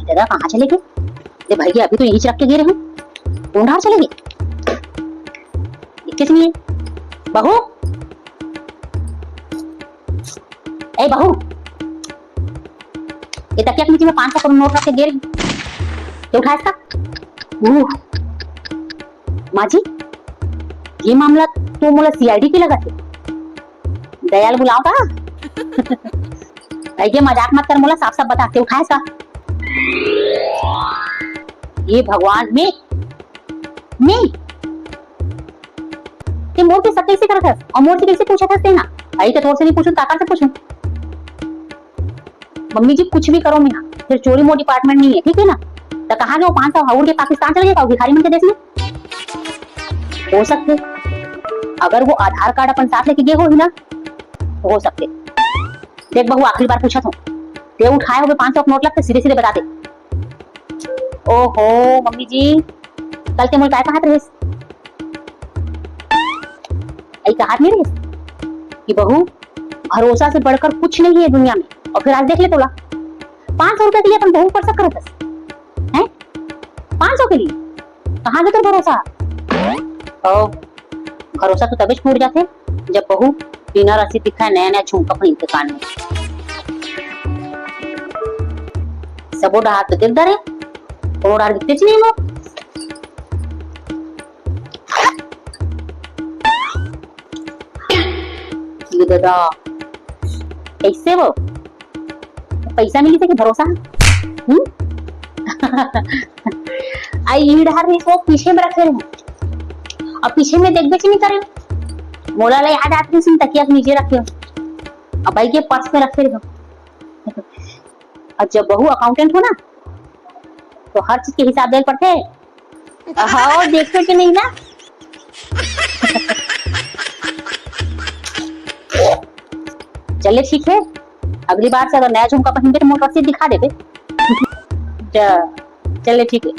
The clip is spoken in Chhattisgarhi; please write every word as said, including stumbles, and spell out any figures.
दादा कहाँ चले गे? अरे भैया, अभी तो यहीं रख के गे रहे हूँ। कौन डहर चले गे? दिखते नहीं है। बहू, ए बहू, ये तकिया के नीचे में पाँच सौ के नोट रख के गे रहे हूँ, तो उठाएस का? उह, माँ जी, ये मामला तो मोला सीआईडी के लगत हे। दयाल बुलाओ का? अइके मजाक मत कर, मोला साफ साफ बता, के उठाएस का? ये भगवान, मैं, मैं, ते मोर के शक कइसे करत हस? अउ मोर से कइसे पूछत हस ते ना? अई त तोर से नहीं पूछूं, काकर से पूछूं? मम्मी जी, कुछ भी करो मैं, फिर चोरी मोर डिपार्टमेंट नहीं है, ठीक है ना? त कहाँ गे वो पाँच सौ? उड़ के पाकिस्तान चले गे का, भिखारी मन के देश में? हो सकथे, अगर वो आधार कार्ड अपन साथ लेके गे होही ना, तो हो सकथे। देख बहू, आखिरी बार पूछत हूँ, ते उठाए होबे पाँच सौ के नोट ला, सीधे सीधे बता दे। ओहो मम्मी जी, कल ते मोला काय कहत रहिस? अई कहत नहीं रहिस कि बहू, भरोसा से बढ़कर कुछ नहीं है दुनिया में। अउ फिर आज देख ले तोला, पाँच सौ रुपया के लिए अपन बहू पर शक करत हस, हैं? पाँच सौ के लिए कहाँ गे तोर भरोसा? ओ, भरोसा तो तबे टूट जाथे, जब बहू बिना रसीद दिखाए नया नया झुमका पहिनथे कान में। सबो डहर तो देख डरे, कोनो डहर दिखतेच नहीं मोर। ये दादा, कइसे वो? पइसा मिलिस हे कि भरोसा? हम्म? अई, ये डहर रहिस, वो पीछे में रखे रहे। अउ पीछे में देखबे च नहीं करे। मोला ला याद आत रहिस, तकिया के नीचे रखे हो। अउ भाई के पर्स में रखे रहे। अउ जब बहू अकाउंटेंट हो ना, तो हर चीज के हिसाब दे पड़थे। हाँ, देखते कि नहीं ना। चले ठीक है, अगली बार से अगर नया झुमका पहिनबे तो मोर रसीद दिखा देबे। जा, चले ठीक है।